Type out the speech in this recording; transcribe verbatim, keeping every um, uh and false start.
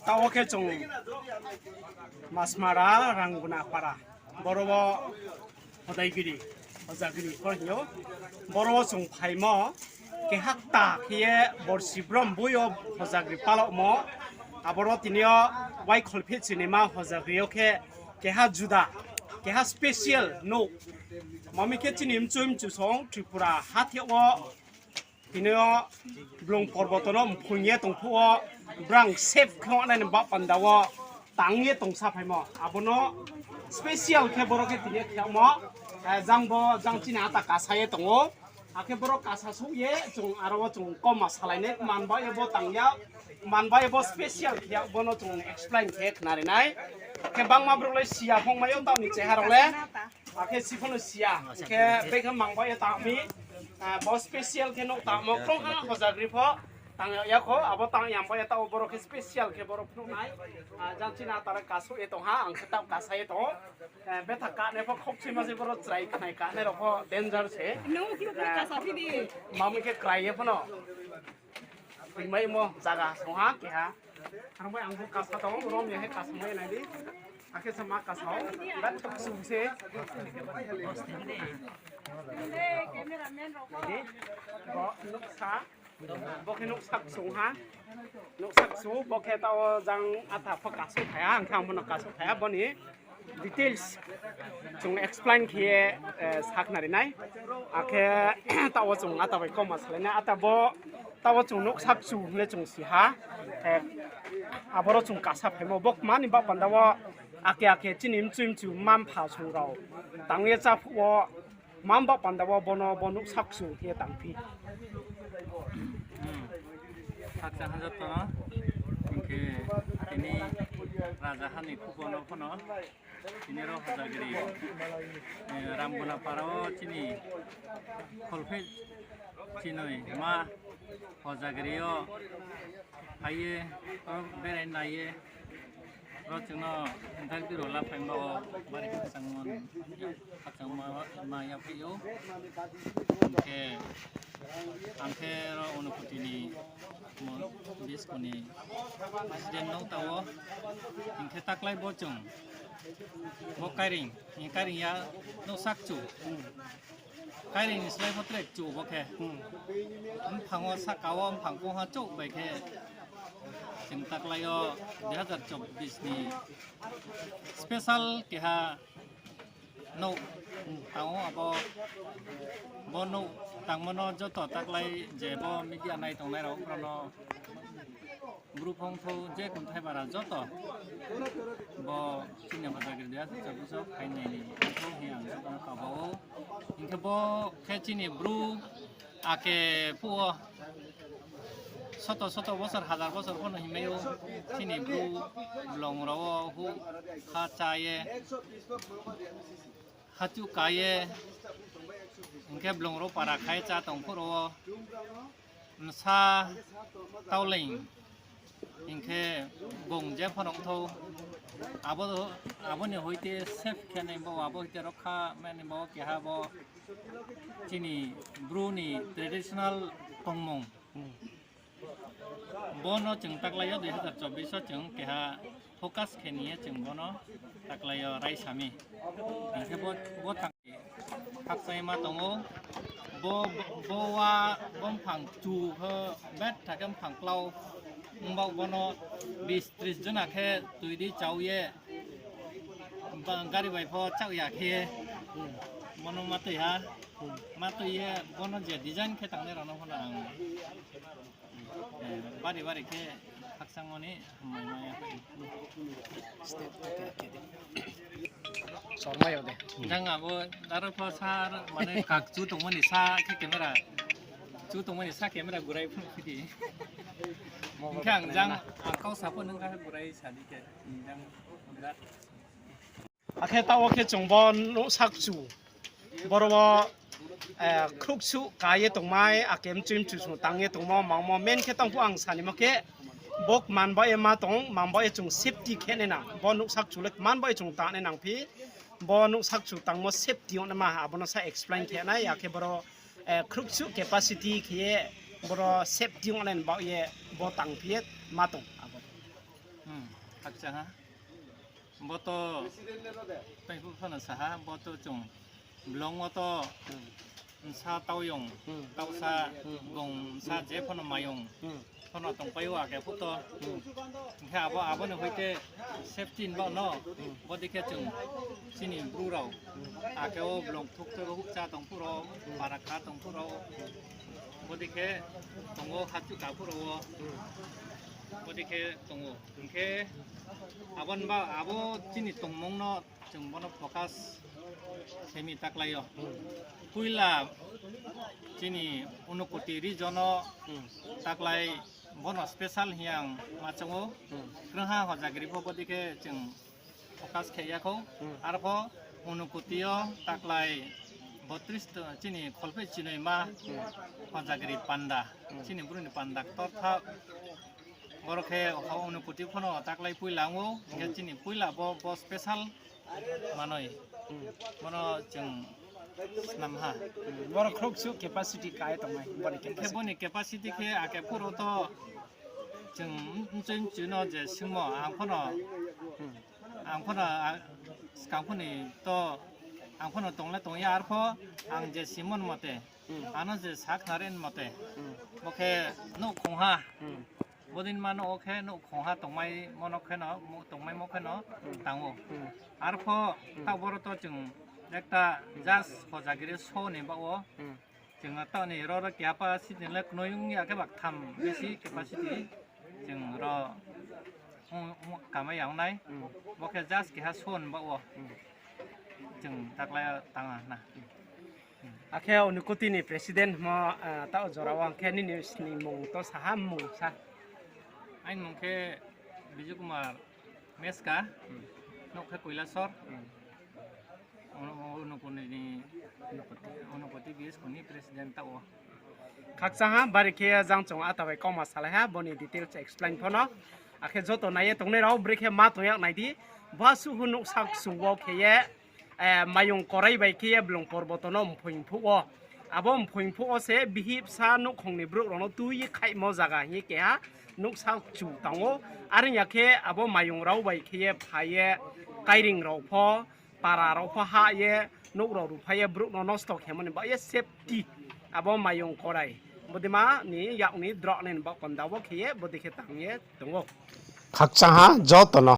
Taoh wo khe chung Masmara Ranguna para, boro wo Hodai giri, Hojagiri pho hing ou. Boro wo chung phaimo, keha kta khe ye borsi brom boi yo Hojagiri palaomo. Aboro tini yo Waikholpheh chinima Hojagiri yo khe keha juda, keha special nouh. Mami khe chini mchoi mchu song Tripura hatheh wo tini yo blung porboto no mphoing ye tong phuh wo, brang safe khe ongnai ni baoh panda wo tang ye tong saphaimo. Abo no special khe boro khe tini yo khemo, jang bo jang chini ata kasa ye tong ou. Akhe boro kasa souh ye chung aro wo chung kauma salai nai, man ba ye bo tang ya, man ba ye bo special khe ya, bo no chung explain khe khnari nai. Khe bangma brouh le si ya phongmai ou, taoh ni cheha rao le. Akhe si pho no si ya, khe bekhe mang ba ye tang mi, bo special khe nouh tangmo krungha Hojagiri pho tang ya kho, abo tang ya ba ye taoh boro khe special khe boro phnuh nai. Jang chini ata le kasouh ye tong ha, ang khe taoh kasa ye tong ou. Betha kanai pho khokchima se boro chrai khnai kanai rao pho danger se. Mami khe krai ye pho no. Tuimaimo zaga song ha keha. Ang bai ang bo kasa tong, rom ya khe kasa mai nai di. Akhe sama kasa o, betha kchu se. Bo nouhsa, bo khe nouhsa kchu ha. Nouhsa kchu, bo khe taoh wo jang ata pho kasouh phai ha, ang khe ang bo no kasouh phai ha, bo ni details chung explain khe ye sakhnari nai. Akhe taoh wo chung ata bai kauma salai nai. Ata bo taoh wo chung nouhsa kchu hing le chung si ha. Aboro chung kasa phaimo bo kma ni baoh panda wo ake ake chini mchoi mchu mma mpha song rao tang ye chá phuh wo, mma baoh panda wo bo no bo nouhsa kchu khe ye tangphi. Khakchang ha joto no, hing khe tini raja ha ni khupo no pho no, tini ro Hojagiri, Ramguna para wo chini Kholpheh chinoi ma Hojagiri yo phai ye, ro berai nai ye, ro chung no interview rao la phaimo, bari khakchangmo, khakchangma ma yaphaih ou. Hing khe ang khe ro Unakoti ni, Bisku ni president no ta wo. Hing khe taklái bo chung, bo kairing, hing kairing ya nouhsa kchu. Kairing ni slái pho tre kchu bo khe. Mphang wo sahka wo mphang kongha chouh bai khe chung taklái yo dui hazar chobbish ni special keha nouh tang ou abo. Bo nouh tangmo no joto taklái je bo media nai tongnai rao brao no Bru phongthou je kumthai bara joto bo chini Hojagiri dui hazar chobbish wo phainai ni thou hing ang joto no kaba ou. Hing khe bo khe chini Bru ake phuh wo soto soto bosor, hazar bosor pho no hingmai ou, chini Bru blong rao wo huh kha chá ye, hachuh ka ye, hing khe blong rao para khai chá tong phuh rao wo, bsa, taoleing, hing khe bung je pho nongthou, abo, abo ni hoite safe khe nai bo, abo hoite rokha mai nai bo, keha bo chini Bru ni traditional tongmung. Bo no chung taklái yo dui hazar chobbish wo chung keha focus khe ni ye chung bo no taklái yo raisa mi. Hing khe bo, bo tang khakchangma tong ou. Bo, bo wa, bo mphang chu pho, betha khe mphang klau. Ongbaoh bo no bis tris jona khe tui di chau ye, gari bai pho chaoh ya khe, bo no ma tui ha. Ma tui ye bo no je design khe tangnai rao no pho no ang bari bari khe khakchangmo ni hambai ma ya. Sormai yo de. Jang abo aro pho sa, mane kak chu tongmo ni sa khe camera, chu tongmo ni sa camera gurai phnuh phi di. Hing khe ang jang, ang kau sa pho nung kha gurai sa di khe. Jang, birat. Akhe taoh wo khe chung bo nouhsa kchu, boro wo khruhsuh ka ye tongmai, ake mchoi mchu song tang ye tongmo, mangmo, main khe tang phuh ang sanimo khe, bo kman baoh ye ma tong, man baoh ye chung safety khe nai nang, bo nouhsa kchu le kman baoh ye chung tang nai nang phi, bo nouhsa kchu tangmo safety ong naima, abo no sa explain khe nai, akhe boro khruhsuh capacity khe ye, boro safety ong nai baoh ye, bo tang phi ye ma tong abo. Hmm, khakchang ha. Bo to, tei phu phano sa ha, bo to chung blong wo to, hmm, bsa taoyong, hmm, taosa, hmm, bung bsa, hmm, je phano mayong, hmm, phano tongpai ou ake phu to. Hmm. Hing khe abo, abo ni hoite safety ni baoh no, hmm, bodei khe chung chini bru rao, hmm, ake wo blong thuk thuk houhcha tong phuh rao, hmm, para kha tong phuh rao, hmm, bodei khe tong ou, hachu ka phuh rao wo, hmm, bodei khe tong ou. Hing khe abo ni ba, abo chini tongmung no chung bo no focus khe mi taklái yo. Hmm. Poila chini Unakoti region no, hmm, taklái bo no special hing ye ang ma choung ou. Hmm. Krungha Hojagiri pho bodei khe chung focus khe ya khou. Hmm. Arpho Unakoti yo taklái botris to, chini kholpheh chinoima, hmm, Hojagiri panda, hmm, chini bru ni panda ktortha. Boro khe ha Unakoti pho no taklái poila ong ou, hing khe, hmm, chini poila bo, bo special manoi. Hmm. Bo no chung snam ha. Hmm. Boro khrouhsuh capacity ka ye tongnai, bo ni capacity. Hing khe bo ni capacity khe ake phuh rao to chung mchoi mchu no je singmo, ang pho no, hmm, ang pho no, a, skang pho ni to, ang pho no tong le tong ya, arpho ang je simo ni mote, hmm, ano je sakhnari ni mote, hmm, bo khe nouh khongha. Hmm. Bodei ma nouh wo khe nouh khongha tongmai mo no khe no, mo-, tongmaimo khe no, hmm, tang ou. Hmm. Arpho, hmm, taoh boro to chung ekta, hmm, just Hojagiri so ni baoh wo, hmm, chung taoh ni ro ro keha capacity le knoi ong ya khe ba ktham besi capacity chung ro ong, ong, kamai ya ong nai. Hmm. Bo khe just keha so ni baoh wo, hmm, chung taklái tang ha na. Hmm. Akhe Unakoti ni president mo, ah, taoh jora wo ang khe nini sningmung to sa ha, mmung sa. Aini mung khe Bijay Kumar Meska, hmm, nouh khe Koilasor. Hmm. Unakoti ni, Unakoti B S K ni president taoh wo. Khakchang ha, bari khe jang chung ata bai kauma salai ha, bo ni details explain pho no. Akhe joto nai ye tongnai rao brekhe ma tong yag nai di. Bo suhu nouhsa kchu wo khe ye, eh, Mayong Korai bai khe ye Blong Porboto no mphoing phuh wo. Abo mphoing phuh wo se bihih bsa nouhkhong ni brouh rao no tui ye khaihmo zaga hing ye keha nouhsa kchu tang ou. Are ong ya khe abo mayong rao bai khe ye phai ye kairing rao pho, para rao pho hah ye, nouh rao ruhphai ye, brouh no nosto khemo ni baoh ye safety. Abo Mayong Korai. Bodei ma ni yak ni drao nai ni baoh panda wo khe ye, bodei khe tang ye tong ou. Khakchang ha, joto no.